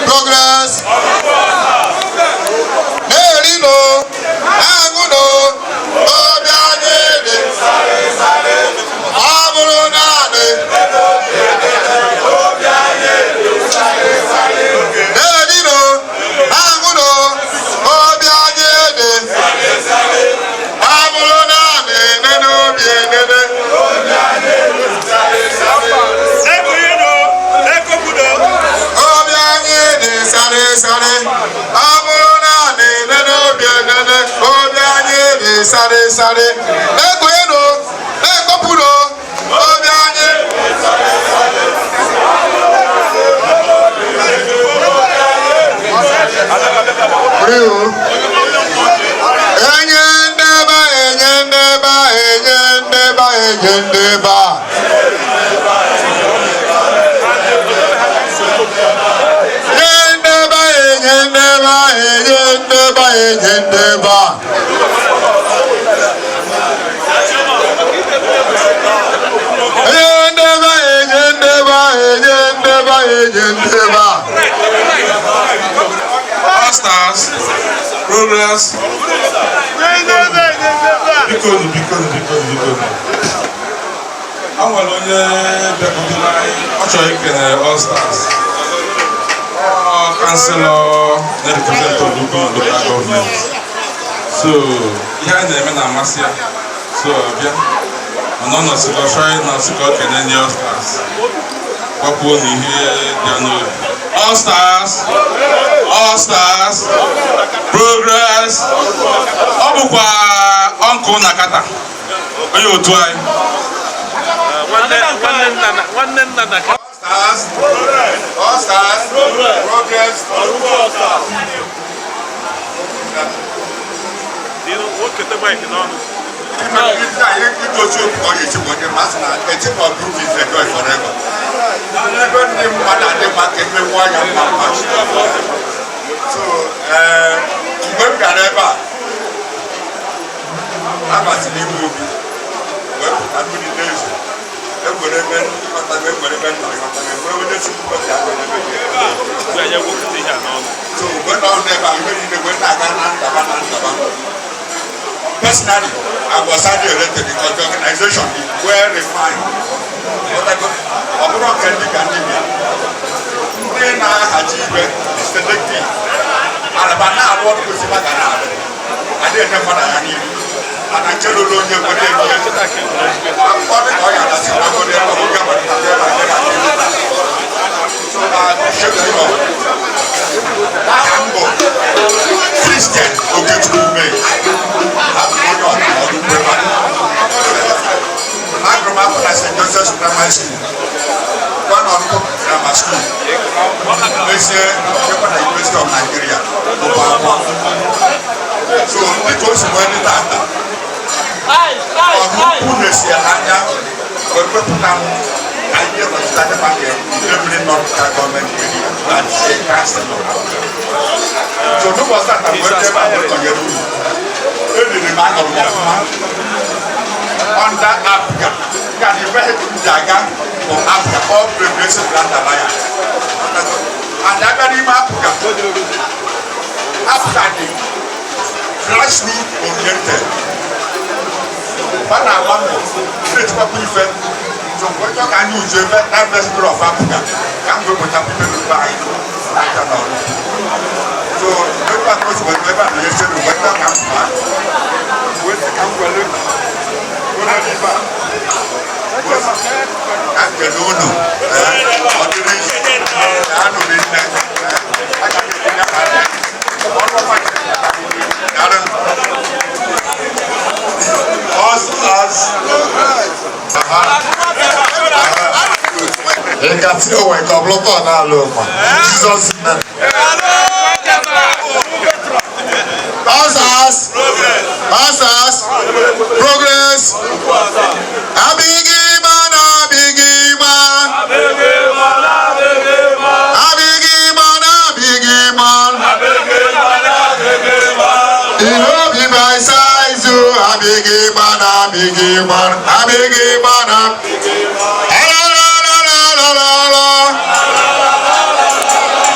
Progress. Na-erinụ, na-aṅụnụ, obi anyị dị. Ọ bụrụ naanị na-erinụ, na-aṅụnụ, obi anyị dị. Ọ bụrụ naanị nene obi enene. Obi anyị dị sarị sarị. Ọ bụrụ naanị nene obi enene. Obi anyị dị sarị sarị. Na-ekwenụ, na-ekopụnụ, obi anyị. Rio. Enye ndeba, enye ndeba, enye ndeba, enye ndeba. Enye ndeba, enye ndeba, enye ndeba, enye ndeba. Enye ndeba, enye ndeba, enye ndeba, enye ndeba. All Stars, Progress. Biko, biko, biko, biko. A nwere onye bịakwutere anyị, ọ chọrọ ikene All Stars. Ọ councillor na-represent Oraukwu local government. So, ihe anyị na-eme na-amasị ya. So, ọ bịa. Mana ọ nọsị ka ọ chọrọ ịnọsị ka ọ kene ndị All Stars. Gwakwuo na ihe dị ya n'obi. All Stars, All Stars, Progress. Ọ bụkwa uncle na kata onye otu anyị. Nwanne nna na Stars, All Stars, Progress. Nwoke mic n'ọnụ. Idozi okwu ọ ga-echekwa onye masị na echekwa group is a joy forever. Ebe ndị mmadụ adị mma ka emenwu anya mma mma. So, mgbe m bịara ebe a, abasị n'ime obi wee pụta, mmiri na-ezo, egwere ebe ịghọtago, egwere ebe nọ, ịghọtago, egwere onye si mgbe ka egwere ebe dị. Ya wepụta ihe a n'ọnụ. So mgbe nọ n'ebe a, ihe niile wee na-aga na ndaba na ndaba. Personally, I was highly elected because the organization is well refined. Ọ bụrụ nke ndị ka ndị bịa, ndị na-ahazi igwe selective alaba na-arụ ọrụ kwesịrị ga na-arụ, adịghị enye mmadụ anya n'ihu, mana nke lụrụ onye nwere ego akwụkwọ dị ka ọ ya adasị na ebe oge amalite ebe a nyere aka. So na shekiri aha m bụ Christian Okechukwu Ume, abụ m onye ọdụ ọdụ ebe a. Agụrụ m akwụkwọ na St. Joseph's Primary School, gwa na ọdụkọ Grammar School, mesie jekwa na University of Nigeria gụkwa akwụkwọ. So dịka o si wee dị tata, ọdụ na-esi ya n'anya wee wepụta m ka anyị nọchite anya maka Idemili North Local Government Area as a councillor. So n'ụbọchị tata, mgbe ndị ebe a wee tọnyere uru eriri m, anọrọ m ọfụma under APGA ka the vehicle ji aga bụ APGA, All Progressive Grand Alliance. And abịa n'ime APGA, APGA dị grassroots oriented, ọ na-agba mbọ na-etikwapụ ife. So mgbe chọọ ka anyị uzu ebe diversity of APGA ka m wepụta ife n'ugbo anyị n'aka n'ọrụ. So ebe a ka o si weta ebe a na esere mgbe chọọ ka m pụọ wee sị ka m were ụlọ n'ife a ka m kele unu. Ọ dịrị anụ nne agaghị etinye aka ọrụ ọma. Daalụ. Na tinye onwe ka ọ bụrụ tọọ na-alụ ụkwa. In Jesus' name. All Stars. All Stars. Progress. Abigi man, abigi man. Abigi man, abigi man. E no be by size, oh, abigi man, abigi man, abigi man. La la la la la la la.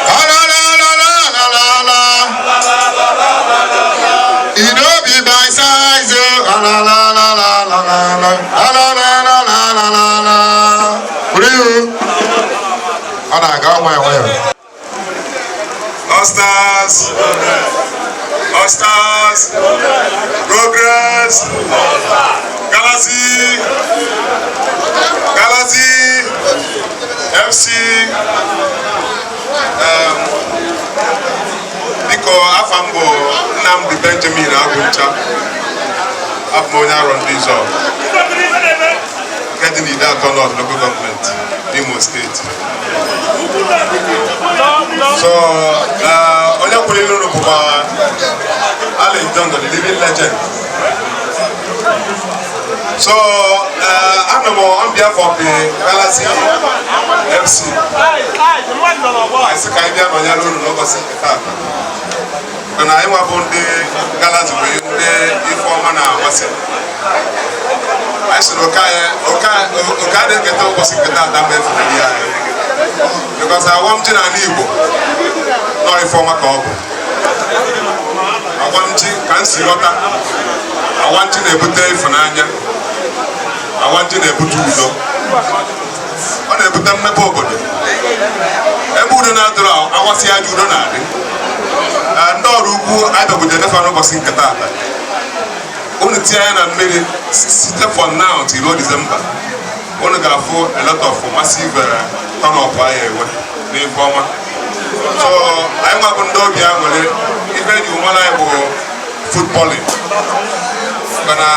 La la la la la la la. E no be by size, oh, la la la la la la la la la la la la la la. Buru ọ na-aga nwayọ nwayọ. All Stars! All Stars! Progress! Galaxy! Galaxy! FC! Biko, afa m bụ Nnamdi Benjamin Agụncha. Abụ m onye Arọ Ndị Izọgụ nke dị n'Ideato North Local Government n'Imo Steeti. So, onye kwuru ilu unu bụkwa Alex John, the living legend. So, ana m on behalf of the Galaxy FC. Anyị sị ka anyị bịa nọnyere unu n'ụbọchị nke taata. Mana anyị nwa bụ ndị Galaxy bụ ndị ife ọma na-amasị. Anyị sị na oke anyị oke oke adịghị eketa ụbọchị nke taata mgbe efere ya anyị. Because awam ji n'ala Igbo nọ ife ọma ka ọ bụ. Awam ji ka m si ghọta, awam ji na-ebute ịfụnanya, awam ji na-ebute udo, ọ na-ebute mmepe obodo. Ebe udo na-adịrọ, awasị aja udo na-adị. Ndị Oraukwu abịakwute defa n'ụbọchị nke taata. Unu tinye anya na mmiri site from now till December, unu ga-afụ a lot of massive turn up anyị enwe n'ife ọma. So anyị nwa bụ ndị obi aṅụrị, ife eji ụmara anyị bụ footballing, mana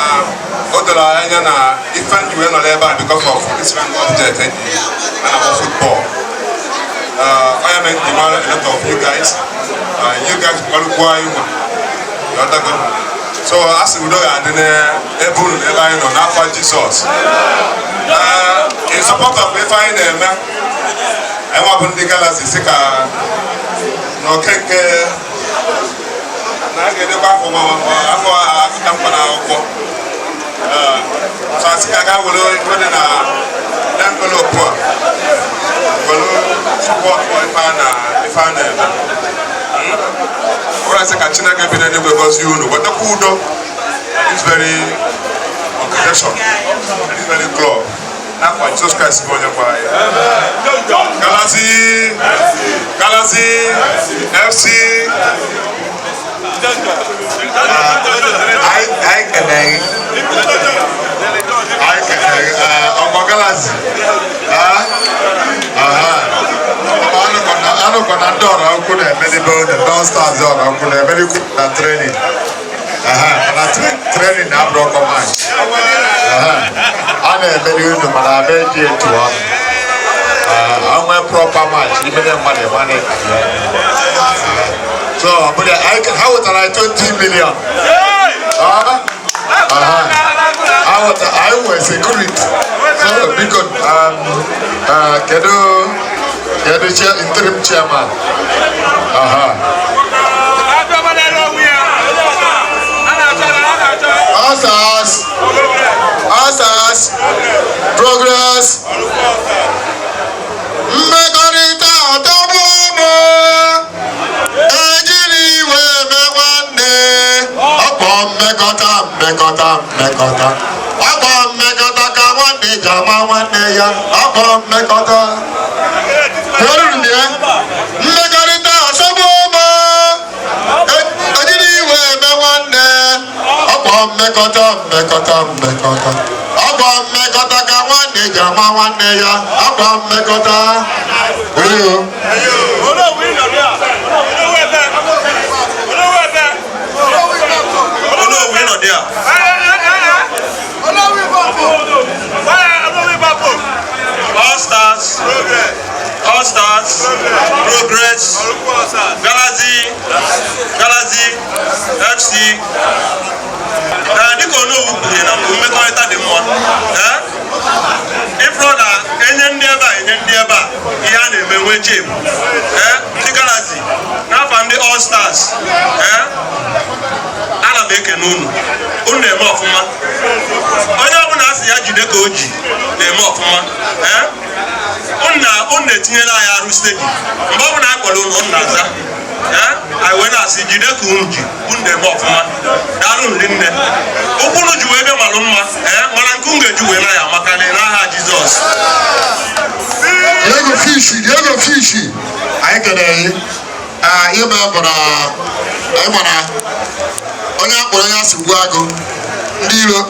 o doro anyị anya na ife ndị wee nọ n'ebe a because of this round object eji a na-akpọ football. Onye mere nji mara a lot of you guys, you guys gbalụkwuo anyị nwa. Ịghọtago? So a sị udo ga-adị n'ebe unu n'ebe anyị nọ n'afọ Jizọs. In support of ife anyị na-eme, anyị nwa bụ ndị Galaxy si ka na oke nke na a ga-edekwa afọ afọ akụta mkpa na akwụkwọ. So asị ka ga were ife dị na envelope a were support ife a na-eme. Ụra sị ka Chineke bi n'eluigwe gọzie unu, wetakwa udo this very organization, this very club, n'afọ Jizọs Kraịst bụ onye nwe anyị. Galaxy! Galaxy FC! Anyị kene gị. Anyị kene gị. Ọgbọ Galaxy. Anụkọ na ndị Oraukwu na-emelibe unu, ndị All Stars Oraukwu na-emelikwu na training. Mana training na-abụrụ ọkọ match. A na-emeli unu, mana abịa eji etu ọnụ. Onwe proper match, imene mmadụ ịma na so ọ bụrụ ha wetara anyị 20 million. Ha weta anyị nwere security. So biko, kedu interim chairman? Aha. All Stars, All Stars, progress. Mmekọrịta atọgbu ụmụ ejiri iwe eme nwanne. Ọkpọ mmekọta, mmekọta, mmekọta. Ọkpọ mmekọta ka nwanne ji ama nwanne ya. Ọkpọ mmekọta. Kwuru ya. Mmekọrịta asọgbu ụmụ ejiri iwe eme nwanne. Ọkpọ mmekọta, mmekọta, mmekọta. Ọkpọ mmekọta ka nwanne ji ama nwanne ya. Ọkpọ mmekọta. Oyo. Olówó ịnọ dị a. All Stars. FC. Na dịka Onowu kwuru na mbụ, mmekọrịta dị mma. Ee, ịfụrụ na enye ndị ebe a, enye ndị ebe a ihe a na-eme nwee chefu. Ee, ndị Galaxy, n'afọ ndị All Stars, ee, ana m ekene unu. Unu na-eme ọfụma. Onye ọbụla asị ya jide ka o ji na-eme ọfụma. Ee, unu na-etinyere anyị arụ steady. Mgbe ọbụla a kpọrọ unu, unu na-aza. Ee, anyị wee na-asị jide ka unu ji. Unu na-eme ọfụma, daalụ ndị nne. Ụkwụ unu ji wee bịa malụ mma. Ee, mana nke unu ga-eji wee na ya amakarị n'aha Jizọs. Diego Fish, Diego Fish, anyị kelere gị. Ah, ihe mere bụ na anyị ma na onye akpọrọ onye asị gbuo agụ,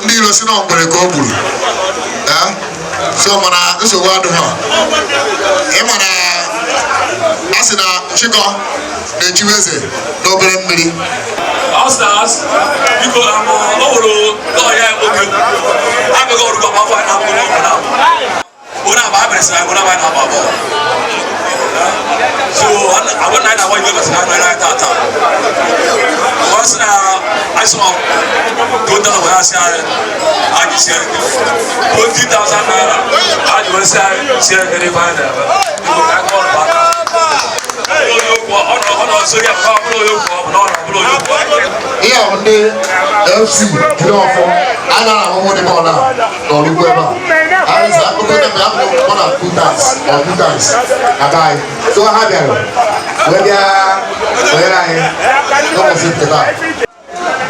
ndị iro si na ngwere ka o gburu. Eh? So mana nsogbu adịghị. Ị ma na a sị na nchịkọ na-echiwe eze n'obere mmiri. All Stars, biko, o nwere lọya nwoke abịaghị ọrụ gọma afọ anyị na-abụ n'ọgwụ na onye agba abịrịsị anyị onye agba anyị na-agba bọọlụ. So agwa na anyị na-agba ibe mesịrị anyị anyị tata ọ sị na anyị sị na total wee asị anyị anyị sie ike 20,000 naira anyị wee sị anyị sie ike n'ife anyị na-eme. Biko, ka anyị kọọrọ aka. Onye okwu ọ nọ nso ya, ọ bụrụ onye okwu, ọ bụ na ọ nọ bụrụ onye okwu. Ihe a bụ ndị FC jiri ọfọ a nara ahụhụ dị bọọlụ a n'ọrụ ugbo ebe a. Anyị sị akụkọ ebe a bụ more than two times or two times na be anyị. So ha bịara wee bịa sonyere anyị n'ụbọchị nke taa.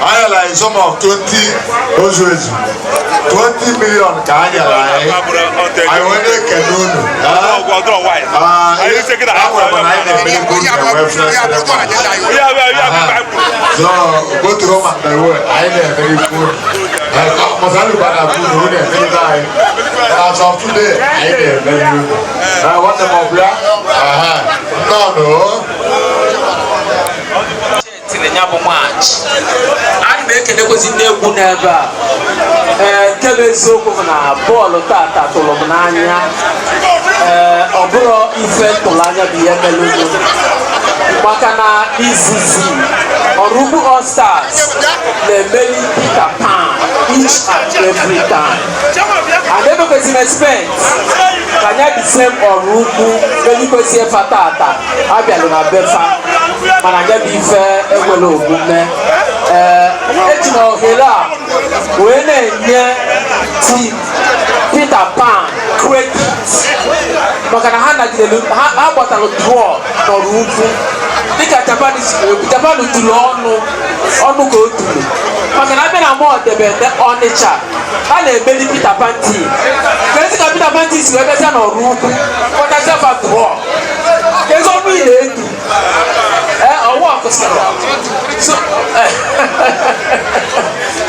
Anyị nyere anyị sum of 20 ozu ezu 20 million ka anyị nyere anyị. Anyị wee na-ekene unu. Ah, ihe a nwere mana anyị na-emeri unu na-enwe fresh. So go to home and the way anyị na-emeri unu mọsálù padà fún unu, unu emeri anyị. As of today, anyị na-emeri unu. Nwanne m ọbụla nnọọ. Tiri ya bụ match. Ana m ekenekwezi ndị egwu n'ebe a. Ee, nke bụ eziokwu bụ na bọọlụ tata tụrụ m n'anya. Ee, ọ bụrụ ife tụrụ anya bụ ihe melụnụ, maka na izizi Oraukwu All Stars na-emeli Peter Pan each and every time, and emekwezi m expect ka anya the same Oraukwu melikwezi efa tata abịalụ na befa, mana anya bụ ife ekwela omume. Ee, eji m ohere a wee na-enye team Peter Pan credit, maka na ha nagidere, ha gbatara draw n'Oraukwu. Dịka Japan si ekwu, Japan tụrụ ọnụ ọnụ ka o turu, maka na abịa na mọdebe Ọnịcha, ha na-emeli Peter Pan team. Kezi ka Peter Pan team si wee bịazịa n'Oraukwu kpọtazie fa draw? Kezi ọnụ ị na-etu? Ee, ọwụ ọkụsịrị.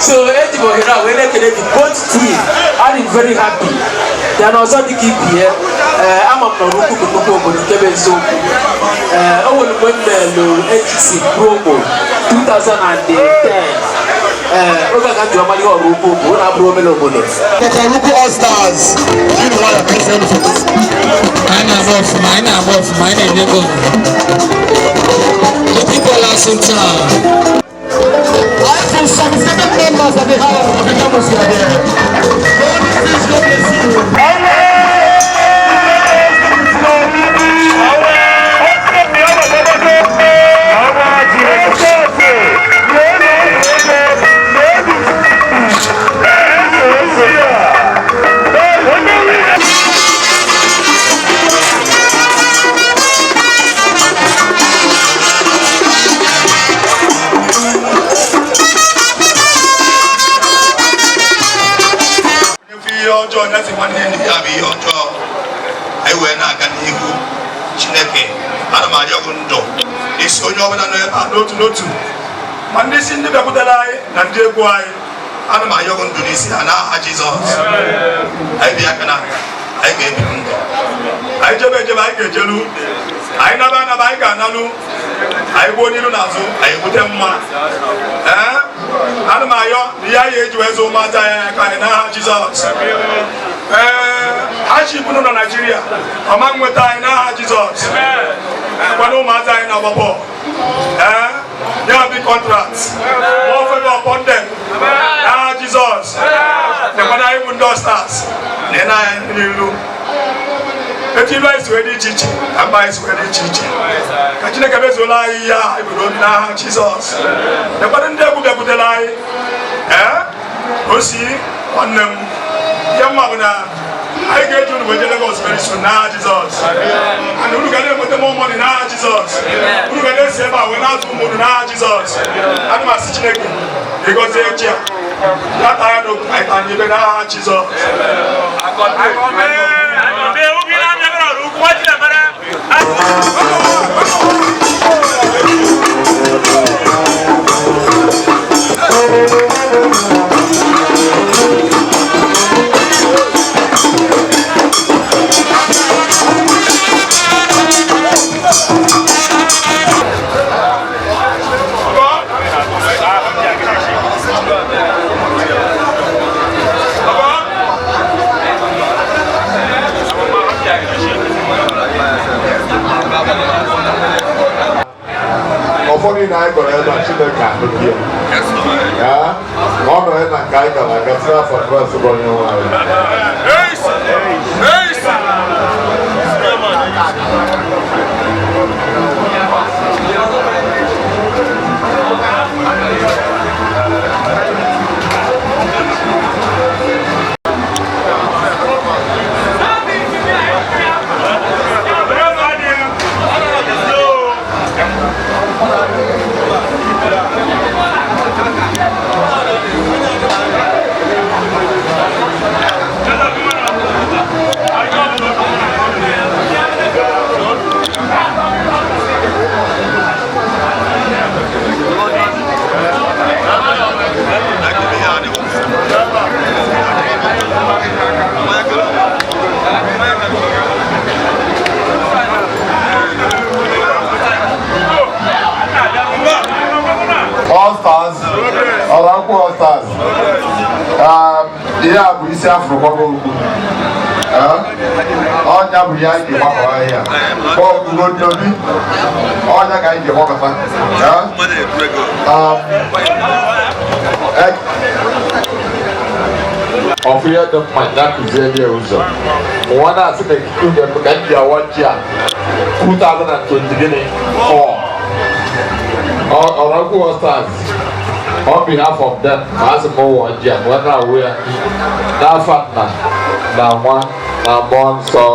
So eji m ohere a wee na-ekele the both team. I'm very happy. Then ọzọ dịka ibie, ee, ama m na Oraukwu bụ nnukwu obodo. Nke bụ eziokwu, ee, o nwere mgbe m melụ HC promo 2010. Ee, oge a ka m ji ọmara ihe Oraukwu bụ ụlọ abụrụ obere obodo. Maka Oraukwu All Stars, jiri nwayọọ ka esi foto. Anyị na-agba ọfụma, anyị na-agba ọfụma, anyị na-enye goal. The people are so tired. I from some seven members of the house of the campus here. God bless, God bless you. Ife ihe ọjọọ nyasị nwanne ya bụ ihe ọjọọ. Anyị wee na-aga n'ihu. Chineke, ana m arịọ gị ndụ isi onye ọbụla nọ ebe a n'otu n'otu, ma ndị isi ndị bịakwutere anyị na ndị egwu anyị. Ana m arịọ gị ndụ n'isi ha n'aha Jizọs. Anyị bi aka na anyị ga-ebi ndụ. Anyị jebe ejebe, anyị ga-ejelu. Anyị naba anaba, anyị ga-analụ. Anyị gbuo n'iru n'azụ, anyị gbute mma. Ee, ana m ayọ na ihe anyị eji wee zụ ụmụazị anyị aka anyị n'aha Jizọs. Ee, ha chi ibunu na Naijiria ọma nweta anyị n'aha Jizọs. Kwado ụmụazị anyị na-agba bọọlụ. Ee. Nye ha big contracts. More favor upon them. N'aha Jizọs. Nekwana anyị bụ ndị All Stars. Na anyị n'ilu. Etu ilu anyị si wee dị iche iche ka mba anyị si wee dị iche iche. Ka Chineke mezuola anyị ihe a eburu obi n'aha Jizọs. Nekwana ndị egwu bịakwutere anyị. Ee, osi nwanne m, ihe mma bụ na anyị ga-eji unu wee jee Lagos very soon n'aha Jizọs. And unu ga na-enweta more money n'aha Jizọs. Unu ga na-esi ebe a wee na-azụ ụmụ unu n'aha Jizọs. Ana m asị Chineke ịgọzie echi a. Ya taa ya n'otu anyị taa n'ebe n'aha Jizọs. Ụfọdụ na anyị gọrọ ebe a, Chineke anụghị ya ma ọ nọrọ na nke anyị gara aga tinye afọ Kraịst bụ onye nwe anyị. All Stars, Ọlankwu All Stars. Ihe a bụ isi afro gbago ugwu. Ọnya bụ ya anyị ji gbakọ ahịa. Kpọọ Ndobi, ọnya ka anyị ji gbakọta. Ọfụ ihe dị mma ya kụziere ya ụzọ. Nwa na-asị na ekike ude m ka m ji awa ji a 2024. Ọlankwu All Stars, on behalf of them, asị m ụwa ji a wee na-awụ ya n'afa nna na nwa na mmụọ nsọ.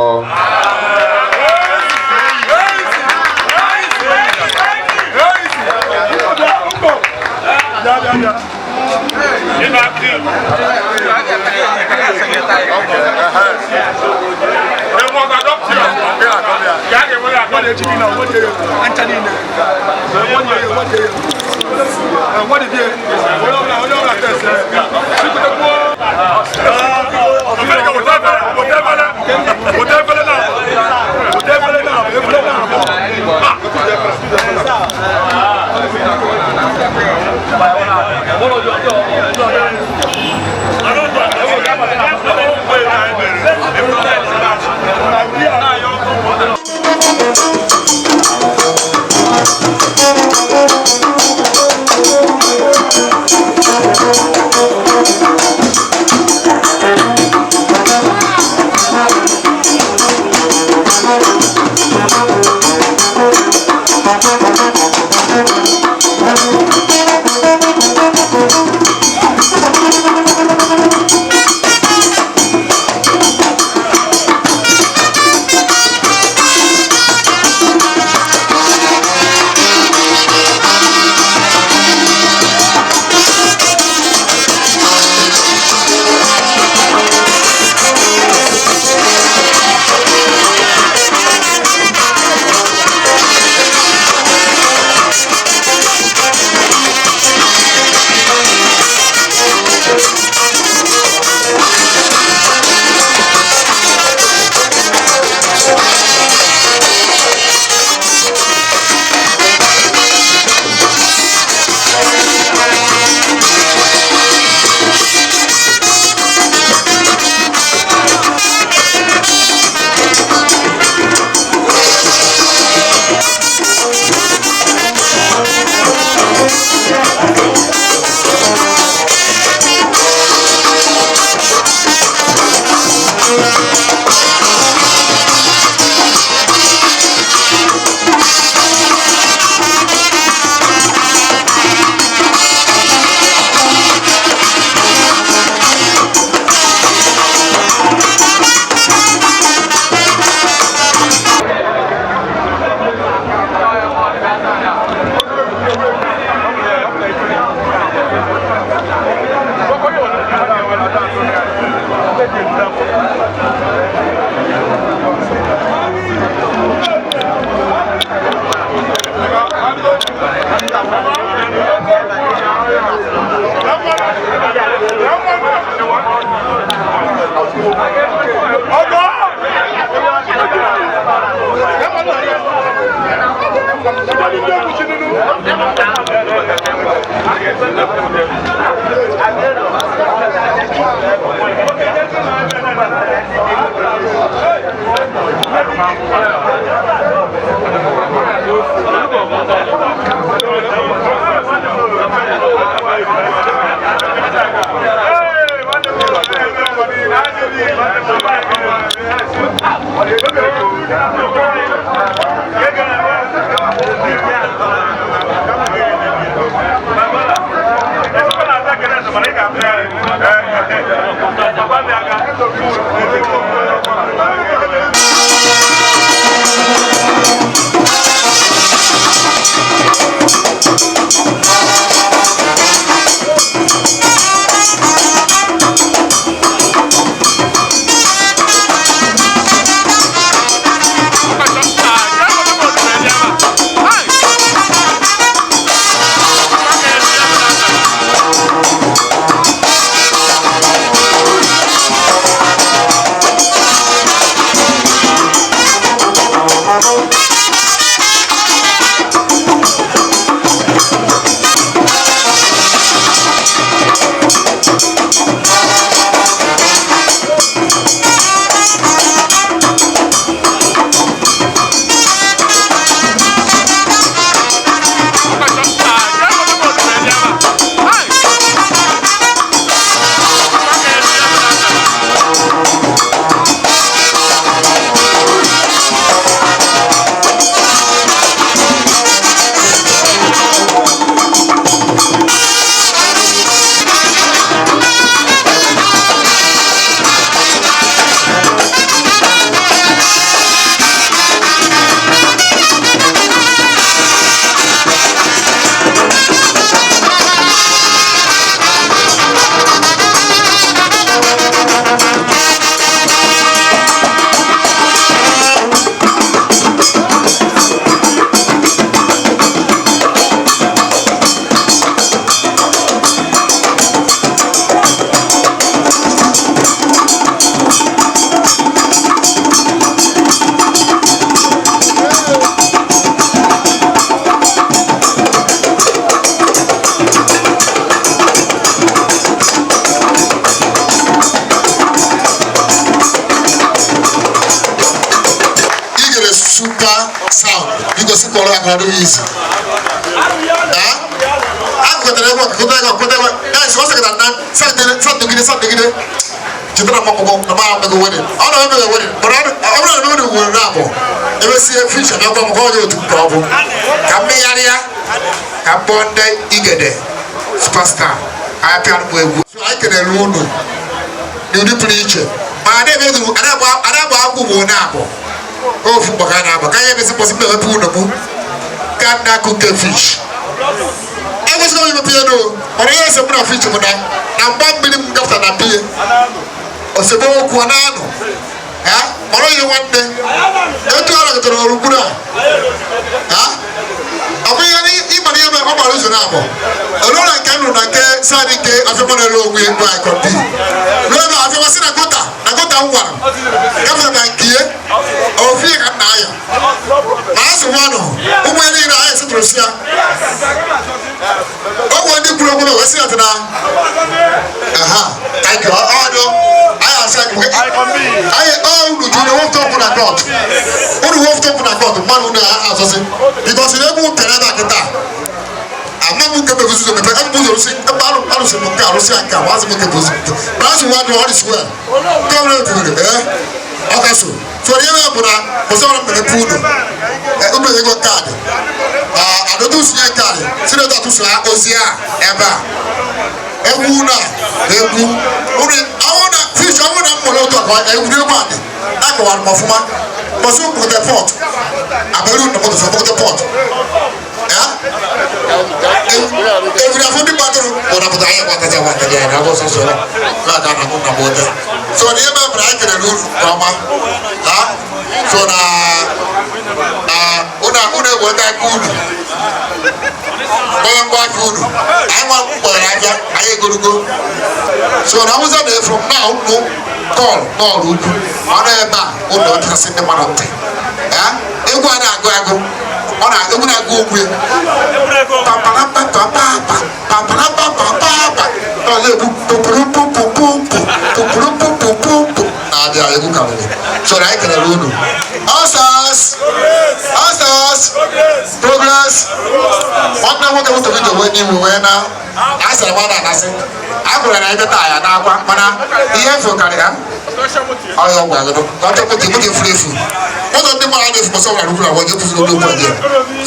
Super sound. You go see color and do easy. Ah, I got the guys. What's that? Saturday, Children of the wedding. I don't know the wedding, but I don't know the wedding. They see a fish and I'm going to problem. Come here, come on, Igede, superstar. I can't wait. So I can alone. You do preach. My name is Anabu. Oh, Fubakana, can you possible can't cook a fish? I was going to piano, but I am a fish. Now, 1 million after that beer. Osebo Kuanano. Eh? Or you want them? Don't you like to Rukuna? Huh? Alone I can like Sadike, Afro we by Kopi. Remember, I've ever seen a gota, one. Never like here, or fear and I. That's one who went in I said Russia. Oh, when you put over, I said, aha, thank you. I said, I own the wolf top on a god. Who wolf top on a god, man who has because you never tell that. I'm not going to be able to So the mama, so na una una weta kudu. Ngwa kudu. I want I go to go. So now was there from now no. Call n'ọrụ ukwu ọ nọ ebe a ụlọ ọchasị ndị mmadụ ntị. Ee, egwu a na-agụ agụ, ọ na egwu na-agụ okwu ya paparapapapapa, paparapapapapa, ọ na-egwu pụpụrụpụpụpụpụ, pụpụrụpụpụpụpụ na-abịa. Egwu karịrị so na anyị kelere unu. All Stars, All Stars, progress! Nwanne nwoke m Tobido wee n'iwu wee na a sịrị m ọ na-anasị a gwara na ebe taa ya n'akwa, mana ihe mfu karịrị ha. Ọya ọgwụ agụdụ ka ọ chọpụta moto efuru efu, moto ndị mmadụ na-efu mọsọ gwara ukwu na wee jepụziri ndị okwu ọdị.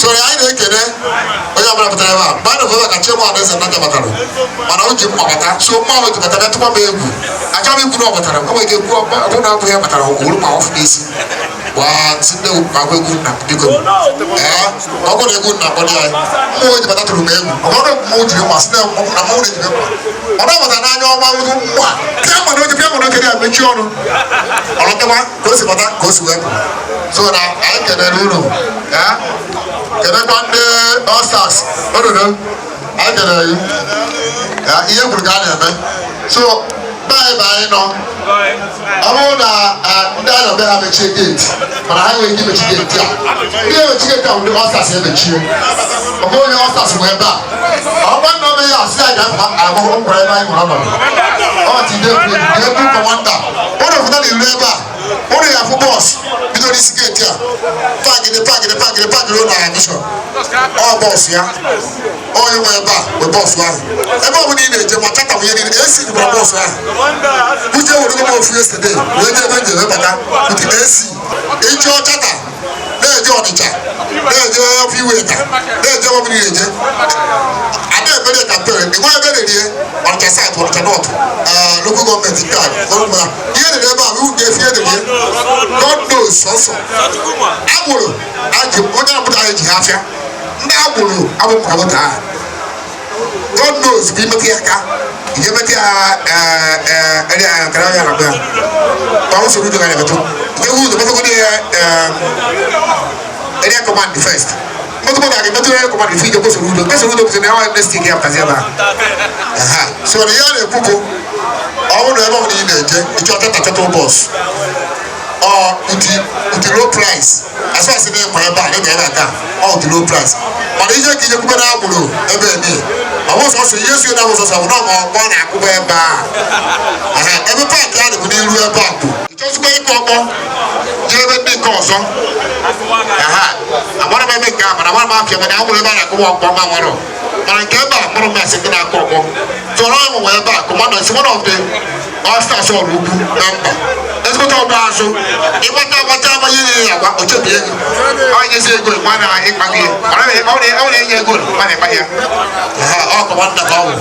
So anyị na-ekele onye ọbụla pụtara ebe a mmadụ bụ ebe ka Chioma Adaeze Nnaja batara, mana o ji mma bata. So mma o ji bata bịa tụkwa m egwu. Achọghị m ikwu na ọ batara, o nwere ike ekwu ọ bụrụ na ọ bụ ya batara owuru ma ọfụ n'isi waa nsị ndị agwa egwu nna. Biko, ee, ọ bụrụ na egwu nna akpọrọ ya, mmụọ o ji bata tụrụ m egwu. Ọ bụrụ na mmụọ jiri mma sị na mmụọ na-ejide mma, ọ na-abata n'anya ọma wụrụ mma pịa mmadụ oge, pịa mmadụ oge ya mechie ọnụ, ọlọtakwa ka o si bata, ka o si wee pụ. So na anyị kelere unu, ee, kelekwa ndị All Stars ododo. Anyị kelere gị. Ee, ihe kwuru ka a na-eme. So be anyị bụ anyị nọ, ọ bụrụ na ndị anyị nọ be ha mechie gate, mana ha enweghị ike imechi gate a. Ndị emechi gate a bụ ndị All Stars emechie. Ọ bụrụ onye All Stars nwe ebe a, ọ gwa nna ọbụ ya asị anyị ga-agba nkwara ebe anyị nwere ọnọdụ. Ọ ti dị egwu commander ụlọ pụta n'iru ebe a, ụlọ ya afụ bus bido n'isi gate a, pagide pagide pagide pagide ụlọ admission. Ọ bus ya, onye nwe ebe a bụ bus ahụ. Ebe ọ bụla ị na-eje ma chata nwunye niile esi dịkwara bus ahụ. Uche were m ofu yesterday wee jee ebe njem bata with AC. Ịchọọ chata na-eje Ọnịcha, na-eje ọfụ Iweta, na-eje ọbụla ị na-eje, ada ebere campaign ịgwa ebe na-erie Ọnịcha South, Ọnịcha North local government. Nke a gọọmenti ihe dị ebe a bụ nke efi edere. God knows, sọsọ agbụrụ aji onye ọbụla anyị ji ha afịa ndị agbụrụ abụ maka moto ahụ. God knows bụ imetụ ya aka ije metụ ya ere kara ya na ya ka ọ soro udo ga na-emetụ nke wu ụzọ metụgodo ya area command first. Moto moto ake metụ area command fi ije kwesịrị udo, kwesịrị udo kwesịrị na ya next week ya pụtazi ebe a. So na ihe a na-ekwu bụ, ọ bụrụ na ebe ọ bụla ị na-eje ịchọ chata chata bus ọ ụdị low price, as far as na ịkwa ebe a ị ga ebe a taa, ọ ụdị low price. Mana ije ka ije kwube na agbụrụ ebe ni, ọ bụ sọsọ ihe si na bụ sọsọ bụ na ọma ọgbọ na-akwụba ebe a. Ebe park a dịbụ n'iru ebe a bụ ịchọzikwa ịkụ ọkpọ jee ebe ndị nke ọzọ. Agbara m ebe nke a, mana agbara m afịa, mana anwụrụ ebe a na-akwụba ọkpọ ma nwere, mana nke ebe a mụrụ masị ndị na-akụ ọkpọ tụọrọ ya nwe ebe a. Commander is one of the All Stars ọrụ ukwu member, ezigbote ọgba azụ ịgbata agbata agbanye ihe ya agba ochebi ego ọ nyezi ego ịgba na ịkpa gị, ọ na-enye ego ịgba na ịkpa ya. Ọ commander ka ọ bụ.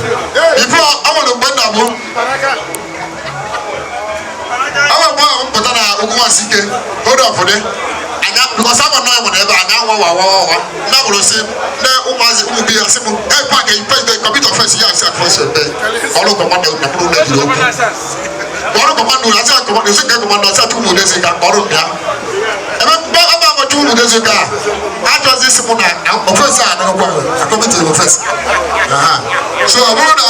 Before ọ nwere mgbe nna bụ ọ nwere mgbe ahụ m pụta na ugwu Nwasike, hold up dị anya, because ama nọ nwere ebe a na anwa wa wa wa wa ndị agbụrụ si ndị ụmụazị ụmụ bi ya sị m e park first day commit offense ya asị offense ebe ọrụ commander na mkpụrụ na-ejiri okwu ọrụ commander asị commander sị nke commander asị atụ ụmụ dezi ka ọrụ m ya ebe mgbe ebe amachi ụmụ dezi ka achọzi isi mụ na offense a anọghịkwa a commit offense. So ọ bụrụ na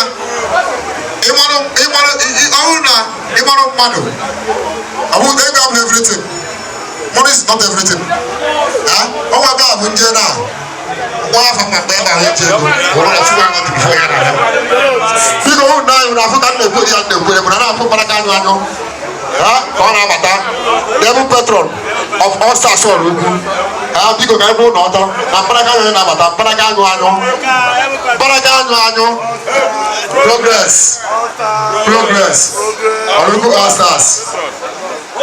ịmarụ ịmarụ ọ bụrụ na ịmarụ mmadụ, ọ bụrụ ego abụrụ everything. Money is not everything. Ọnwa ebe a bụ nje na nwa afọ ma mgbe ebe ahụ eji ego wụrụ na chukwu ahụ bifo ya na ya. Biko, hụ na anyị na-afụ ka m na-ekwu ya, na-ekwu ya, na na-afụ mkparaka anyụ anyụ ka ọ na-abata, the patron of All Stars ọrụ ukwu. Biko, ka anyị bụrụ na ọtọ na mkparaka anyụ na-abata, mkparaka anyụ anyụ, mkparaka anyụ anyụ. Progress, progress, ọrụ ukwu All Stars.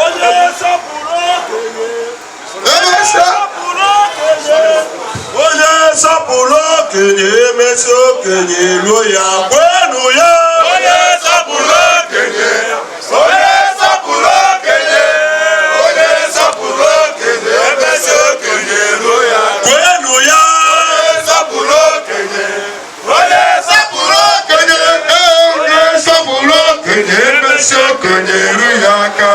Onye sọpụrụ okenye. Onye sọpụrụ okenye, emesi okenye ruo ya, kwenu ya. Onye sọpụrụ okenye, onye sọpụrụ okenye, onye sọpụrụ okenye, emesi okenye ruo ya, kwenu ya. Onye sọpụrụ okenye, onye sọpụrụ okenye, onye sọpụrụ okenye, emesi okenye eru ya aka.